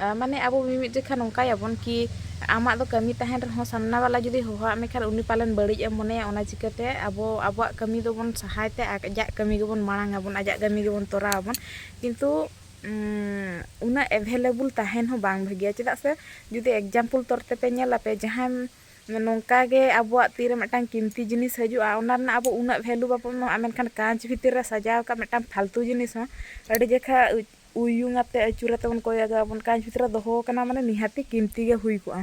ᱟᱸ, ᱢᱟᱱᱮ ᱟᱵᱚ ᱢᱤᱢᱤᱫ ᱡᱚᱠᱷᱟ ᱱᱚᱝᱠᱟᱭᱟᱵᱚᱱ ᱠᱤ ᱟᱢᱟᱜ ᱫᱚ ᱠᱟᱹᱢᱤ ᱛᱟᱦᱮᱱ ᱨᱮᱦᱚᱸ ᱥᱟᱢᱱᱟ ᱵᱟᱞᱟ ᱡᱩᱫᱤ ᱦᱚᱦᱚᱣᱟᱜ ᱢᱮ ᱠᱷᱟᱱ ᱩᱱᱤ ᱯᱟᱞᱮᱱ ᱵᱟᱹᱲᱤᱡ ᱮ ᱢᱚᱱᱮᱭᱟ, ᱚᱱᱟ ᱪᱤᱠᱟᱹᱛᱮ ᱟᱵᱚ ᱟᱵᱚᱣᱟᱜ ᱠᱟᱹᱢᱤ ᱫᱚᱵᱚᱱ ᱥᱟᱦᱟᱭ ᱛᱮ ᱟᱡᱟᱜ ᱠᱟᱹᱢᱤ ᱜᱮᱵᱚᱱ ᱢᱟᱲᱟᱝ ᱟᱵᱚᱱ, ᱟᱡᱟᱜ ᱠᱟᱹᱢᱤ ᱜᱮᱵᱚᱱ ᱛᱚᱨᱟᱣ ᱟᱵᱚᱱ᱾ ᱠᱤᱱᱛᱩ, ᱩᱸ, ᱩᱱᱟᱹᱜ available ᱛᱟᱦᱮᱱ ᱦᱚᱸ ᱵᱟᱝ ᱵᱷᱟᱹᱜᱤᱭᱟ᱾ ᱪᱮᱫᱟᱜ ᱥᱮ ᱡᱩᱫᱤ example ᱛᱚᱨ ᱛᱮᱯᱮ ᱧᱮᱞᱟᱯᱮ, ᱡᱟᱦᱟᱸᱭ ᱱᱚᱝᱠᱟ ᱜᱮ ᱟᱵᱚᱣᱟᱜ ᱛᱤᱨᱮ ᱢᱤᱫᱴᱟᱝ ᱠᱤᱢᱛᱤ ᱡᱤᱱᱤᱥ ᱦᱤᱡᱩᱜᱼᱟ, ᱚᱱᱟ ᱨᱮᱱᱟᱜ ᱟᱵᱚ ᱩᱱᱟᱹᱜ value ᱵᱟᱵᱚᱱ ᱮᱢᱟᱜᱼᱟ, ᱢᱮᱱᱠᱷᱟᱱ ᱠᱟᱸᱪ ᱵᱷᱤᱛᱤᱨ ᱨᱮ ᱥᱟᱡᱟᱣ ᱟᱠᱟᱫ ᱢᱤᱫᱴᱟᱝ ᱯᱷᱟᱞᱛᱩ ᱡᱤᱱᱤᱥ ᱦᱚᱸ ᱟᱹᱰᱤ ᱡᱚᱠᱷᱟ ᱩᱭᱩᱝ ᱟᱛᱮ ᱟᱹᱪᱩᱨ ᱟᱛᱮ ᱵᱚᱱ ᱠᱚᱭᱚᱜᱟ, ᱟᱵᱚᱱ ᱠᱟᱸᱪ ᱵᱷᱤᱛᱤᱨ ᱨᱮ ᱫᱚᱦᱚ ᱟᱠᱟᱱᱟ, ᱢᱟᱱᱮ ᱱᱤᱦᱟᱹᱛᱤ ᱠᱤᱢᱛᱤ ᱜᱮ ᱦᱩᱭ ᱠᱚᱜᱼᱟ᱾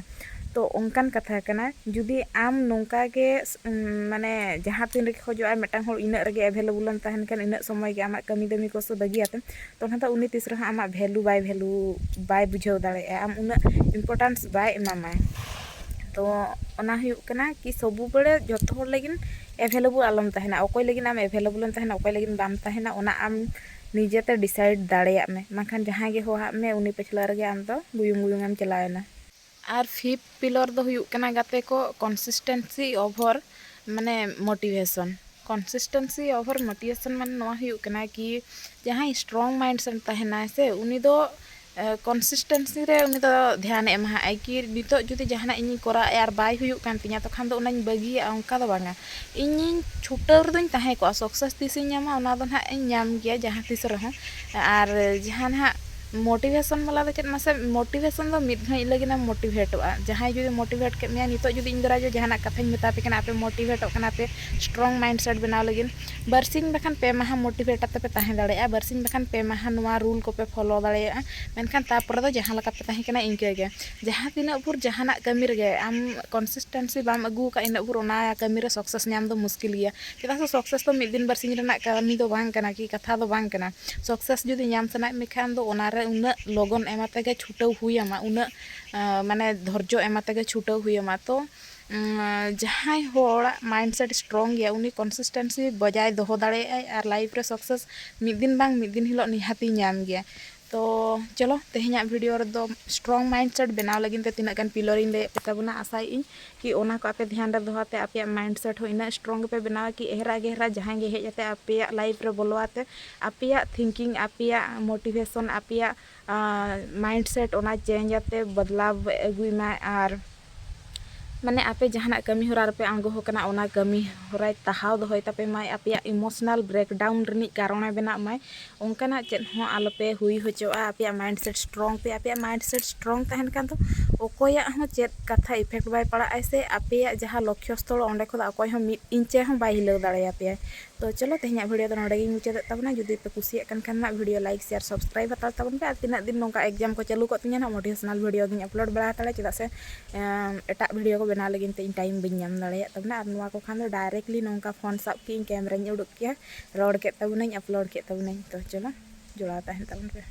ᱛᱚ ᱚᱱᱠᱟᱱ ᱠᱟᱛᱷᱟ ᱠᱟᱱᱟ, ᱡᱩᱫᱤ ᱟᱢ ᱱᱚᱝᱠᱟ ᱜᱮ ᱥ-, ᱩᱸ, ᱢᱟᱱᱮ ᱡᱟᱦᱟᱸ ᱛᱤᱱ ᱨᱮᱜᱮ ᱠᱷᱚᱡᱚᱜᱼᱟ, ᱢᱤᱫᱴᱟᱝ ᱦᱚᱲ ᱤᱱᱟᱹᱜ ᱨᱮᱜᱮ available ᱮᱢ ᱛᱟᱦᱮᱱ ᱠᱷᱟᱱ, ᱤᱱᱟᱹᱜ ᱥᱚᱢᱚᱭ ᱜᱮ ᱟᱢᱟᱜ ᱠᱟᱹᱢᱤ ᱫᱟᱹᱢᱤ ᱠᱚ ᱥᱮ ᱵᱟᱹᱜᱤᱭᱟᱛᱮᱢ, ᱛᱚ ᱚᱱᱟ ᱫᱚ ᱩᱱᱤ ᱛᱤᱥ ᱨᱮᱦᱚᱸ ᱟᱢᱟᱜ value ᱵᱟᱭ value, ᱵᱟᱭ ᱵᱩᱡᱷᱟᱹᱣ ᱫᱟᱲᱮᱭᱟᱜᱼᱟ, ᱟᱢ ᱩᱱᱟᱹᱜ importance ᱵᱟᱭ ᱮᱢᱟᱢᱟᱭ᱾ ᱛᱚ ᱚᱱᱟ ᱦᱩᱭᱩᱜ ᱠᱟᱱᱟ ᱠᱤ ᱥᱚᱵᱩ ᱵᱮᱲᱮ ᱡᱚᱛᱚ ᱦᱚᱲ ᱞᱟᱹᱜᱤᱫ available ᱟᱞᱚᱢ ᱛᱟᱦᱮᱱᱟ᱾ ᱚᱠᱚᱭ ᱞᱟᱹᱜᱤᱫ ᱟᱢ available ᱮᱢ ᱛᱟᱦᱮᱱᱟ, ᱚᱠᱚᱭ ᱞᱟᱹᱜᱤᱫ ᱵᱟᱢ ᱛᱟᱦᱮᱱᱟ, ᱚᱱᱟ ᱟᱢ ᱱᱤᱡᱮᱛᱮ decide ᱫᱟᱲᱮᱭᱟᱜ ᱢᱮ, ᱵᱟᱝᱠᱷᱟᱱ ᱡᱟᱦᱟᱸᱭ ᱜᱮ ᱦᱚᱦᱚᱣᱟᱜ ᱢᱮ ᱩᱱᱤ ᱯᱟᱹᱪᱷᱞᱟᱹ ᱨᱮᱜᱮ ᱟᱢ ᱫᱚ ᱜᱩᱭᱩᱝ ᱜᱩᱭᱩᱝ ᱮᱢ ᱪᱟᱞᱟᱣᱮᱱᱟ᱾ ᱟᱨ fifth pillar ᱫᱚ ᱦᱩᱭᱩᱜ ᱠᱟᱱᱟ ᱜᱟᱛᱮ ᱠᱚ, consistency over ᱢᱟᱱᱮ motivation᱾ Consistency over motivation ᱢᱟᱱᱮ ᱱᱚᱣᱟ ᱦᱩᱭᱩᱜ ᱠᱟᱱᱟ ᱠᱤ ᱡᱟᱦᱟᱸᱭ strong mindset ᱛᱟᱦᱮᱱᱟᱭ ᱥᱮ, ᱩᱱᱤ ᱫᱚ ᱠᱚᱱᱥᱤᱥᱴᱮᱱᱥᱤ ᱨᱮ ᱩᱱᱤ ᱫᱚ ᱫᱷᱮᱭᱟᱱᱮ ᱮᱢᱟᱦᱟᱜᱼᱟᱭ ᱠᱤ ᱱᱤᱛᱚᱜ ᱡᱩᱫᱤ ᱡᱟᱦᱟᱱᱟᱜ ᱤᱧᱤᱧ ᱠᱚᱨᱟᱣᱮᱫᱼᱟ ᱟᱨ ᱵᱟᱭ ᱦᱩᱭᱩᱜ ᱠᱟᱱ ᱛᱤᱧᱟ, ᱛᱚᱠᱷᱟᱱ ᱫᱚ ᱚᱱᱟᱧ ᱵᱟᱹᱜᱤᱭᱟᱜᱼᱟ, ᱚᱱᱠᱟ ᱫᱚ ᱵᱟᱝᱟ᱾ ᱤᱧᱤᱧ ᱪᱷᱩᱴᱟᱹᱣ ᱨᱮᱫᱚᱧ ᱛᱟᱦᱮᱸ ᱠᱚᱜᱼᱟ, ᱥᱟᱠᱥᱮᱥ ᱛᱤᱥᱤᱧ ᱧᱟᱢᱟ ᱚᱱᱟ ᱫᱚ ᱱᱟᱦᱟᱜ ᱤᱧ ᱧᱟᱢ ᱜᱮᱭᱟ ᱡᱟᱦᱟᱸ ᱛᱤᱥ ᱨᱮᱦᱚᱸ᱾ ᱟᱨ ᱡᱟᱦᱟᱸ ᱱᱟᱦᱟᱜ ᱢᱳᱴᱤᱵᱷᱮᱥᱚᱱ ᱵᱟᱞᱟ ᱫᱚ ᱪᱮᱫ ᱢᱟᱥᱮ, ᱢᱳᱴᱤᱵᱷᱮᱥᱚᱱ ᱫᱚ ᱢᱤᱫ ᱜᱷᱟᱹᱲᱤᱡ ᱞᱟᱹᱜᱤᱫ ᱮᱢ ᱢᱳᱴᱤᱵᱷᱮᱴᱚᱜᱼᱟ᱾ ᱡᱟᱦᱟᱸᱭ ᱡᱩᱫᱤ ᱢᱳᱴᱤᱵᱷᱮᱴ ᱠᱮᱫ ᱢᱮᱭᱟ, ᱱᱤᱛᱚᱜ ᱡᱩᱫᱤ ᱤᱧ ᱫᱟᱨᱟᱭ ᱡᱟᱦᱟᱱᱟᱜ ᱠᱟᱛᱷᱟᱧ ᱢᱮᱛᱟ ᱯᱮ ᱠᱟᱱᱟ, ᱟᱯᱮ ᱢᱳᱴᱤᱵᱷᱮᱴᱚᱜ ᱠᱟᱱᱟ ᱯᱮ ᱥᱴᱨᱚᱝ ᱢᱟᱭᱤᱱᱰ ᱥᱮᱴ ᱵᱮᱱᱟᱣ ᱞᱟᱹᱜᱤᱫ, ᱵᱟᱨᱥᱤᱧ ᱵᱟᱠᱷᱟᱱ ᱯᱮ ᱢᱟᱦᱟ ᱢᱳᱴᱤᱵᱷᱮᱴ ᱠᱟᱛᱮ ᱯᱮ ᱛᱟᱦᱮᱸ ᱫᱟᱲᱮᱭᱟᱜᱼᱟ, ᱵᱟᱨᱥᱤᱧ ᱵᱟᱠᱷᱟᱱ ᱯᱮ ᱢᱟᱦᱟ ᱱᱚᱣᱟ ᱨᱩᱞ ᱠᱚᱯᱮ ᱯᱷᱚᱞᱳ ᱫᱟᱲᱮᱭᱟᱜᱼᱟ᱾ ᱢᱮᱱᱠᱷᱟᱱ ᱛᱟᱨᱯᱚᱨᱮ ᱫᱚ ᱡᱟᱦᱟᱸ ᱞᱮᱠᱟ ᱯᱮ ᱛᱟᱦᱮᱸ ᱠᱟᱱᱟ ᱤᱱᱠᱟᱹ ᱜᱮ᱾ ᱡᱟᱦᱟᱸ ᱛᱤᱱᱟᱹᱜ ᱵᱷᱳᱨ ᱡᱟᱦᱟᱱᱟᱜ ᱠᱟᱹᱢᱤ ᱨᱮᱜᱮ ᱟᱢ ᱠᱚᱱᱥᱤᱥᱴᱮᱱᱥᱤ ᱵᱟᱢ ᱟᱹᱜᱩ ᱟᱠᱟᱫ, ᱤᱱᱟᱹᱜ ᱵᱷᱳᱨ ᱚᱱᱟ ᱠᱟᱹᱢᱤ ᱨᱮ ᱥᱟᱠᱥᱮᱥ ᱧᱟᱢ ᱫᱚ ᱢᱩᱥᱠᱤᱞ ᱜᱮᱭᱟ᱾ ᱪᱮᱫᱟᱜ ᱥᱮ ᱥᱟᱠᱥᱮᱥ ᱫᱚ ᱢᱤᱫ ᱫᱤᱱ ᱵᱟᱨᱥᱤᱧ ᱨᱮᱱᱟᱜ ᱠᱟᱹᱢᱤ ᱫᱚ ᱵᱟᱝ ᱠᱟᱱᱟ ᱠᱤ ᱠᱟᱛᱷᱟ ᱫᱚ ᱵᱟᱝ ᱠᱟᱱᱟ᱾ ᱥᱟᱠᱥᱮᱥ ᱡᱩᱫᱤ ᱧᱟᱢ ᱥᱟᱱᱟᱭᱮᱫ ᱢᱮᱠᱷᱟᱱ ᱫᱚ ᱚᱱᱟ ᱨᱮ ᱩᱱᱟᱹᱜ ᱞᱚᱜᱚᱱ ᱮᱢ ᱟᱛᱮ ᱜᱮ ᱪᱷᱩᱴᱟᱹᱣ ᱦᱩᱭ ᱟᱢᱟ, ᱩᱱᱟᱹᱜ ᱟᱸ, ᱢᱟᱱᱮ ᱫᱷᱳᱨᱡᱚ ᱮᱢ ᱟᱛᱮ ᱜᱮ ᱪᱷᱩᱴᱟᱹᱣ ᱦᱩᱭ ᱟᱢᱟ᱾ ᱛᱚ ᱩᱸ, ᱡᱟᱦᱟᱸᱭ ᱦᱚᱲᱟᱜ ᱢᱟᱭᱤᱱᱰ ᱥᱮᱴ ᱥᱴᱨᱚᱝ ᱜᱮᱭᱟ, ᱩᱱᱤ ᱠᱚᱱᱥᱤᱥᱴᱮᱱᱥᱤ ᱵᱚᱡᱟᱭ ᱫᱚᱦᱚ ᱫᱟᱲᱮᱭᱟᱜᱼᱟᱭ ᱟᱨ ᱞᱟᱭᱤᱯᱷ ᱨᱮ ᱥᱟᱠᱥᱮᱥ ᱢᱤᱫ ᱫᱤᱱ ᱵᱟᱝ ᱢᱤᱫ ᱫᱤᱱ ᱦᱤᱞᱳᱜ ᱱᱤᱦᱟᱹᱛᱤ ᱧᱟᱢ ᱜᱮᱭᱟ᱾ ᱛᱚ ᱪᱚᱞᱚ, ᱛᱮᱦᱮᱧᱟᱜ ᱵᱷᱤᱰᱤᱭᱳ ᱨᱮᱫᱚ ᱥᱴᱨᱚᱝ ᱢᱟᱭᱤᱱᱰ ᱥᱮᱴ ᱵᱮᱱᱟᱣ ᱞᱟᱹᱜᱤᱫ ᱛᱮ ᱛᱤᱱᱟᱹᱜ ᱜᱟᱱ ᱯᱤᱞᱟᱨ ᱤᱧ ᱞᱟᱹᱭᱟᱫ ᱯᱮ ᱛᱟᱵᱚᱱᱟ᱾ ᱟᱥᱟᱭᱮᱫ ᱟᱹᱧ ᱠᱤ ᱚᱱᱟ ᱠᱚ ᱟᱯᱮ ᱫᱷᱮᱭᱟᱱ ᱨᱮ ᱫᱚᱦᱚ ᱠᱟᱛᱮ ᱟᱯᱮᱭᱟᱜ ᱢᱟᱭᱤᱱᱰ ᱥᱮᱴ ᱦᱚᱸ ᱤᱱᱟᱹᱜ ᱥᱴᱨᱚᱝ ᱜᱮᱯᱮ ᱵᱮᱱᱟᱣᱟ ᱠᱤ ᱮᱦᱨᱟ ᱜᱮᱦᱨᱟ ᱡᱟᱦᱟᱸᱭ ᱜᱮ ᱦᱮᱡ ᱠᱟᱛᱮ ᱟᱯᱮᱭᱟᱜ ᱞᱟᱭᱤᱯᱷ ᱨᱮ ᱵᱚᱞᱚ ᱟᱛᱮ ᱟᱯᱮᱭᱟᱜ ᱛᱷᱤᱝᱠᱤᱝ, ᱟᱯᱮᱭᱟᱜ ᱢᱳᱴᱤᱵᱷᱮᱥᱚᱱ, ᱟᱯᱮᱭᱟᱜ ᱢᱟᱭᱤᱱᱰ ᱥᱮᱴ ᱚᱱᱟ ᱪᱮᱧᱡᱽ ᱟᱛᱮ ᱵᱚᱫᱞᱟᱣ ᱟᱹᱜᱩᱭ ᱢᱟᱭ᱾ ᱟᱨ ᱢᱟᱱᱮ ᱟᱯᱮ ᱡᱟᱦᱟᱱᱟᱜ ᱠᱟᱹᱢᱤ ᱦᱚᱨᱟ ᱨᱮᱯᱮ ᱟᱬᱜᱚ ᱟᱠᱟᱱᱟ, ᱚᱱᱟ ᱠᱟᱹᱢᱤ ᱦᱚᱨᱟᱭ ᱛᱟᱦᱟᱣ ᱫᱚᱦᱚᱭ ᱛᱟᱯᱮ ᱢᱟᱭ, ᱟᱯᱮᱭᱟᱜ ᱤᱢᱳᱥᱚᱱᱟᱞ ᱵᱨᱮᱠᱰᱟᱣᱩᱱ ᱨᱤᱱᱤᱡ ᱠᱟᱨᱚᱱᱮ ᱵᱮᱱᱟᱜ ᱢᱟᱭ, ᱚᱱᱠᱟᱱᱟᱜ ᱪᱮᱫ ᱦᱚᱸ ᱟᱞᱚᱯᱮ ᱦᱩᱭ ᱦᱚᱪᱚᱣᱟᱜᱼᱟ᱾ ᱟᱯᱮᱭᱟᱜ ᱢᱟᱭᱤᱱᱰ ᱥᱮᱴ ᱥᱴᱨᱚᱝ ᱯᱮ, ᱟᱯᱮᱭᱟᱜ ᱢᱟᱭᱤᱱᱰ ᱥᱮᱴ ᱥᱴᱨᱚᱝ ᱛᱟᱦᱮᱱ ᱠᱷᱟᱱ ᱫᱚ ᱚᱠᱚᱭᱟᱜ ᱦᱚᱸ ᱪᱮᱫ ᱠᱟᱛᱷᱟ ᱤᱯᱷᱮᱠᱴ ᱵᱟᱭ ᱯᱟᱲᱟᱜᱼᱟ ᱥᱮ ᱟᱯᱮᱭᱟᱜ ᱡᱟᱦᱟᱸ ᱞᱚᱠᱠᱷᱚ ᱥᱛᱷᱚᱞ ᱚᱸᱰᱮ ᱠᱷᱚᱱ ᱫᱚ ᱚᱠᱚᱭ ᱦᱚᱸ ᱢᱤᱫ ᱤᱧᱪᱮ ᱦᱚᱸ ᱵᱟᱭ ᱦᱤᱞᱟᱹᱣ ᱫᱟᱲᱮᱭᱟᱯᱮᱭᱟ᱾ ᱛᱚ ᱪᱚᱞᱚ, ᱛᱮᱦᱮᱧᱟᱜ ᱵᱷᱤᱰᱤᱭᱳ ᱫᱚ ᱱᱚᱰᱮ ᱜᱤᱧ ᱢᱩᱪᱟᱹᱫᱮᱫ ᱛᱟᱵᱚᱱᱟ᱾ ᱡᱩᱫᱤ ᱯᱮ ᱠᱩᱥᱤᱭᱟᱜ ᱠᱟᱱ ᱠᱷᱟᱱ ᱱᱟᱜ ᱵᱷᱤᱰᱤᱭᱳ ᱞᱟᱭᱤᱠ, ᱥᱮᱭᱟᱨ, ᱥᱟᱵᱥᱠᱨᱟᱭᱤᱵ ᱦᱟᱛᱟᱲ ᱛᱟᱵᱚᱱ ᱯᱮ᱾ ᱟᱨ ᱛᱤᱱᱟᱹᱜ ᱫᱤᱱ ᱱᱚᱝᱠᱟ ᱮᱠᱡᱟᱢ ᱠᱚ ᱪᱟᱹᱞᱩ ᱠᱚᱜ ᱛᱤᱧᱟ ᱱᱟᱜ ᱢᱳᱴᱤᱵᱷᱮᱥᱚᱱᱟᱞ ᱵᱷᱤᱰᱤᱭᱳ ᱜᱤᱧ ᱟᱯᱞᱳᱰ ᱵᱟᱲᱟ ᱦᱟᱛᱟᱲᱟ, ᱪᱮᱫᱟᱜ ᱥᱮ ᱮᱢ, ᱮᱴᱟᱜ ᱵᱷᱤᱰᱤᱭᱳ ᱠᱚ ᱵᱮᱱᱟᱣ ᱞᱟᱹᱜᱤᱫ ᱛᱮ ᱤᱧ ᱴᱟᱭᱤᱢ ᱵᱟᱹᱧ ᱧᱟᱢ ᱫᱟᱲᱮᱭᱟᱜ ᱛᱟᱵᱚᱱᱟ᱾ ᱟᱨ ᱱᱚᱣᱟ ᱠᱚ ᱠᱷᱟᱱ ᱫᱚ ᱰᱟᱭᱨᱮᱠᱴᱞᱤ ᱱᱚᱝᱠᱟ ᱯᱷᱳᱱ ᱥᱟᱵ ᱠᱮᱫ ᱤᱧ, ᱠᱮᱢᱨᱟᱧ ᱩᱰᱩᱠ ᱠᱮᱭᱟ, ᱨᱚᱲ ᱠᱮᱫ ᱛᱟᱵᱚᱱᱟᱹᱧ, ᱟᱯᱞᱳᱰ ᱠᱮᱫ ᱛᱟᱵᱚᱱᱟᱹᱧ᱾ ᱛᱚ ᱪᱚᱞᱚ, ᱡᱚᱲᱟᱣ ᱛᱟᱦᱮᱱ ᱛᱟᱵᱚᱱ ᱯᱮ᱾